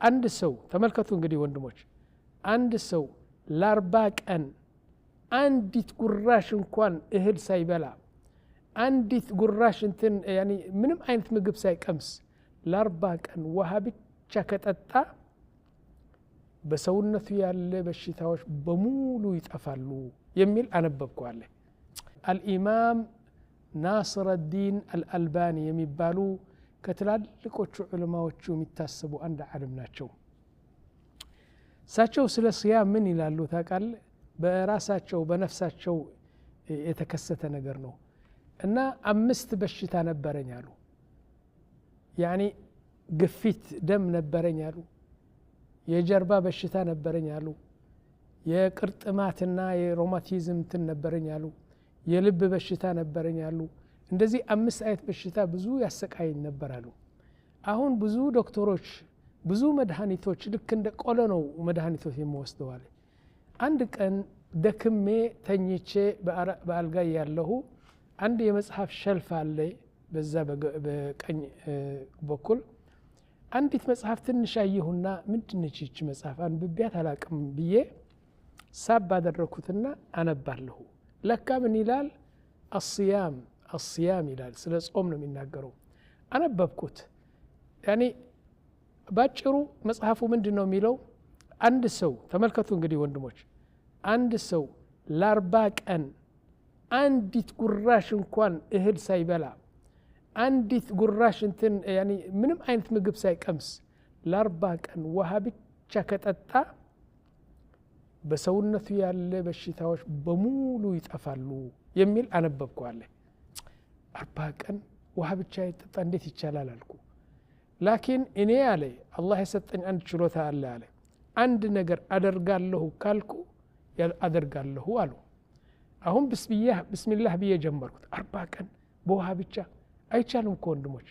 አንድ ሰው ተመልከቱ እንግዲህ ወንድሞች፣ አንድ ሰው ለ40 ቀን አንዲት ጉራሽ እንኳን እህል ሳይበላ፣ አንዲት ጉራሽ እንትን ያኒ ምንም አይነት ምግብ ሳይቀምስ ለ40 ቀን ውሃ ብቻ ከጠጣ በሰውነቱ ያለ በሽታዎች በሙሉ ይጠፋሉ የሚል አነበብኩ አለ። አልኢማም ናስረዲን አልአልባኒ የሚባሉ ከትላልቆቹ ዑለማዎቹ የሚታሰቡ አንድ ዓለም ናቸው። እሳቸው ስለ ስያም ምን ይላሉ ታውቃለህ? በራሳቸው በነፍሳቸው የተከሰተ ነገር ነው። እና 5 በሽታ ነበረኝ አሉ። ያኒ ግፊት ደም ነበረኝ አሉ። የጀርባ በሽታ ነበረኝ አሉ። የቅርጥማትና የሮማቲዝም እንትን ነበረኝ አሉ። የልብ በሽታ ነበረኝ አሉ። እንደዚህ 5 አይነት በሽታ ብዙ ያሰቃየኝ ነበር አሉ። አሁን ብዙ ዶክተሮች ብዙ መድኃኒቶች ልክ እንደ ቆሎ ነው መድኃኒቶች የምወስደው አለ። አንድ ቀን ደክሜ ተኝቼ በአልጋ ያለሁ አንድ የመጽሐፍ ሸልፍ አለ በዛ በቀኝ በኩል አንዲት መጽሐፍ ትንሽ አየሁና ምንድነች ይህች መጽሐፍ አንብቤያት አላቅም ብዬ ሳብ አደረኩትና አነባለሁ። ለካ ምን ይላል? አስያም አስያም ይላል። ስለ ጾም ነው የሚናገረው። አነበብኩት። ያኒ ባጭሩ መጽሐፉ ምንድነው የሚለው? አንድ ሰው ተመልከቱ እንግዲህ ወንድሞች፣ አንድ ሰው ለ40 ቀን አንዲት ጉራሽ እንኳን እህል ሳይበላ፣ አንዲት ጉራሽ እንትን ያኒ ምንም አይነት ምግብ ሳይቀምስ ለ40 ቀን ውሃ ብቻ ከጠጣ በሰውነቱ ያለ በሽታዎች በሙሉ ይጠፋሉ የሚል አነበብኩ አለ። 40 ቀን ውሃ ብቻ ይጠጣ እንዴት ይቻላል አልኩ። ላኪን እኔ አለ አላህ የሰጠኝ አንድ ችሎታ አለ አለ። አንድ ነገር አደርጋለሁ ካልኩ አደርጋለሁ አሉ። አሁን ብስሚላህ ብዬ ጀመርኩት። 40 ቀን በውሃ ብቻ አይቻልም እኮ ወንድሞች።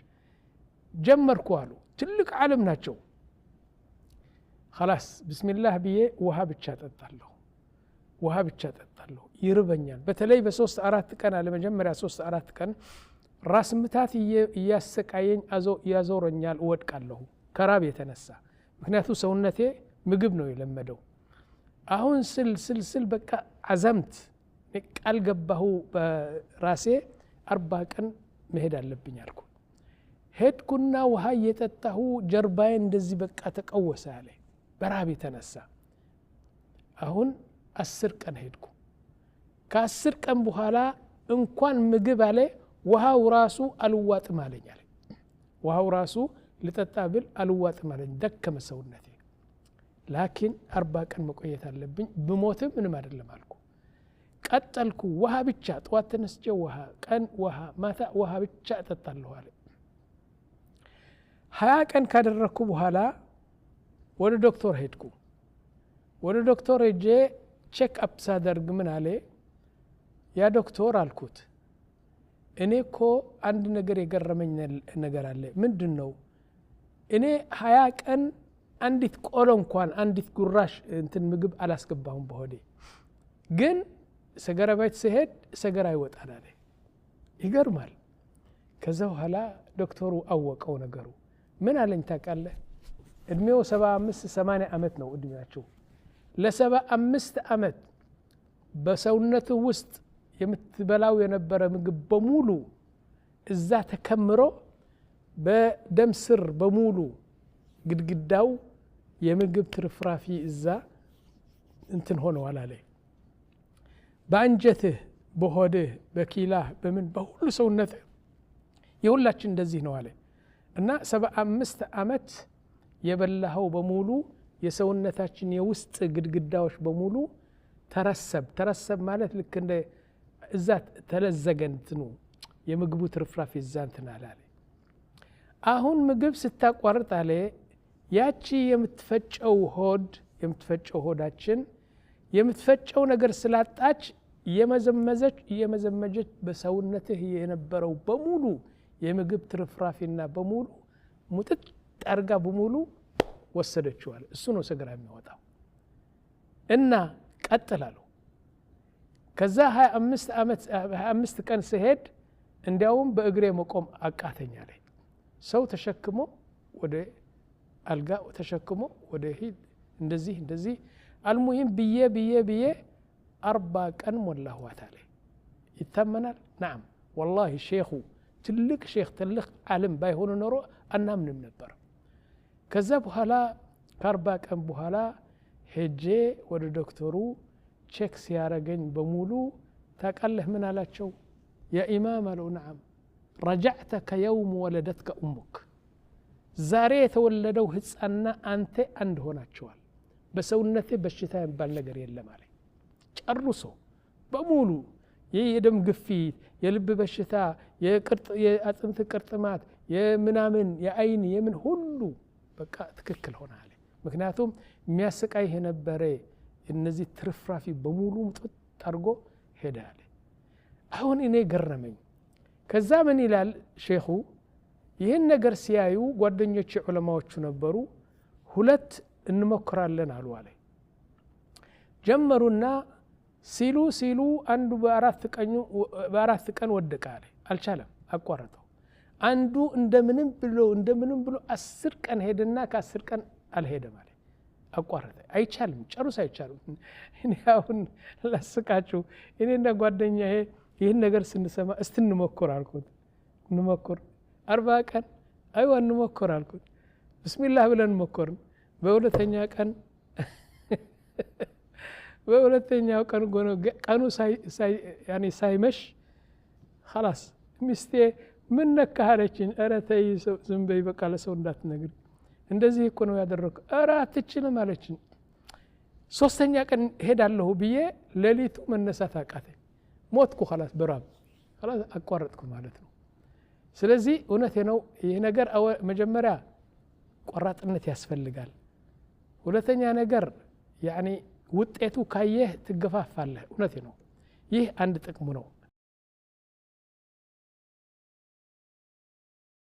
ጀመርኩ አሉ። ትልቅ ዓለም ናቸው። خلاص ብስሚላህ ብዬ ውሃ ብቻ ጠጣለሁ፣ ውሃ ብቻ ጠጣለሁ። ይርበኛል። በተለይ በሶስት አራት ቀን አለ መጀመሪያ 3-4 ቀን ራስ ምታት እያሰቃየኝ ያዞረኛል፣ እወድቃለሁ ከራብ የተነሳ። ምክንያቱ ሰውነቴ ምግብ ነው የለመደው። አሁን ስል ስል ስል በቃ አዘምት ቃል ገባሁ በራሴ 40 ቀን መሄድ አለብኝ አልኩ። ሄድኩና ውሃ እየጠጣሁ ጀርባዬ እንደዚህ በቃ ተቀወሰ አለ በራብ የተነሳ። አሁን 10 ቀን ሄድኩ። ከ10 ቀን በኋላ እንኳን ምግብ አለ ውሃው ራሱ አልዋጥም አለኝ አለ። ውሃው ራሱ ልጠጣ ብል አልዋጥም አለኝ፣ ደከመ ሰውነቴ። ላኪን 40 ቀን መቆየት አለብኝ ብሞትም ምንም አይደለም አልኩ። ቀጠልኩ። ውሃ ብቻ ጠዋት ተነስቼ ውሃ፣ ቀን ውሃ፣ ማታ ውሃ ብቻ እጠጣለሁ አለ። 20 ቀን ካደረኩ በኋላ ወደ ዶክተር ሄድኩ። ወደ ዶክተር ሄጄ ቼክ አፕ ሳደርግ ምን አለ ያ ዶክተር አልኩት፣ እኔ እኮ አንድ ነገር የገረመኝ ነገር አለ። ምንድነው? እኔ 20 ቀን አንዲት ቆሎ እንኳን አንዲት ጉራሽ እንትን ምግብ አላስገባሁም በሆዴ፣ ግን ሰገራ ቤት ስሄድ ሰገራ ይወጣል አለ። ይገርማል። ከዛ በኋላ ዶክተሩ አወቀው ነገሩ። ምን አለኝ ታውቃለህ? እድሜው 75 80 ዓመት ነው እድሜያቸው። ለሰባ አምስት ዓመት በሰውነቱ ውስጥ የምትበላው የነበረ ምግብ በሙሉ እዛ ተከምሮ በደም ስር በሙሉ ግድግዳው የምግብ ትርፍራፊ እዛ እንትን ሆነዋል አለ። በአንጀትህ በሆድህ በኪላህ በምን በሁሉ ሰውነትህ የሁላችን እንደዚህ ነው አለ። እና 75 ዓመት የበላኸው በሙሉ የሰውነታችን የውስጥ ግድግዳዎች በሙሉ ተረሰብ። ተረሰብ ማለት ልክ እንደ እዛ ተለዘገ እንትኑ የምግቡ ትርፍራፊ እዛ እንትን አለ አለ። አሁን ምግብ ስታቋርጥ አለ ያቺ የምትፈጨው ሆድ የምትፈጨው ሆዳችን የምትፈጨው ነገር ስላጣች እየመዘመዘች እየመዘመጀች በሰውነትህ የነበረው በሙሉ የምግብ ትርፍራፊና በሙሉ ሙጥጥ አርጋ በሙሉ ወሰደችው አለ። እሱ ነው ሰገራ የሚወጣው። እና ቀጥላሉ። ከዛ 25 ዓመት 25 ቀን ስሄድ እንዲያውም በእግሬ መቆም አቃተኝ አለ። ሰው ተሸክሞ ወደ አልጋ ተሸክሞ ወደ ሂድ እንደዚህ እንደዚህ አልሙሂም ብዬ ብዬ ብዬ 40 ቀን ሞላኋት አለ። ይታመናል? ናም ወላሂ ሼኹ ትልቅ ሼክ ትልቅ ዓለም ባይሆኑ ኖሮ አናምንም ነበር። ከዛ በኋላ ከ40 ቀን በኋላ ሄጄ ወደ ዶክተሩ check ሲያረገኝ በሙሉ ታውቃለህ ምን አላቸው? يا ኢማም አለው نعم رجعت كيوم ولدتك أمك፣ ዛሬ የተወለደው ህፃንና አንተ አንድ ሆናችኋል። በሰውነቴ በሽታ የሚባል ነገር የለም አለ። ጨርሶ በሙሉ ይህ የደም ግፊት፣ የልብ በሽታ፣ የአጥንት ቅርጥማት፣ የምናምን የአይን የምን ሁሉ በቃ ትክክል ሆነ አለ። ምክንያቱም የሚያሰቃይህ የነበረ እነዚህ ትርፍራፊ በሙሉ ምጥጥ አድርጎ ሄደ አለ። አሁን እኔ ገረመኝ። ከዛ ምን ይላል ሼኹ፣ ይህን ነገር ሲያዩ ጓደኞቼ ዑለማዎቹ ነበሩ። ሁለት እንሞክራለን አሉ አለ። ጀመሩና ሲሉ ሲሉ አንዱ በአራት ቀን ወደቀ አለ። አልቻለም፣ አቋረጠው። አንዱ እንደምንም ብሎ እንደምንም ብሎ 10 ቀን ሄደና ከ10 ቀን አልሄደም አለ፣ አቋረጠ። አይቻልም፣ ጨርሶ አይቻልም። እኔ አሁን ላስቃችሁ፣ እኔና ጓደኛዬ ይህን ነገር ስንሰማ እስቲ እንሞክር አልኩት። እንሞክር 40 ቀን አይዋ እንሞክር አልኩት። ብስሚላህ ብለን ሞከርን። በሁለተኛ ቀን በሁለተኛው ቀን ቀኑ ሳይመሽ ኸላስ ሚስቴ ምን ነካህ አለችኝ። ኧረ ተይ ዝም በይ በቃ ለሰው እንዳትነግሪ፣ እንደዚህ እኮ ነው ያደረግኩ። ኧረ አትችልም አለችኝ። ሶስተኛ ቀን ሄዳለሁ ብዬ ሌሊቱ መነሳት አቃተኝ። ሞትኩ። ኸላስ በራብ ኸላስ አቋረጥኩ ማለት ነው። ስለዚህ እውነቴ ነው። ይህ ነገር መጀመሪያ ቆራጥነት ያስፈልጋል። ሁለተኛ ነገር ያኒ ውጤቱ ካየህ ትገፋፋለህ። እውነቴ ነው። ይህ አንድ ጥቅሙ ነው።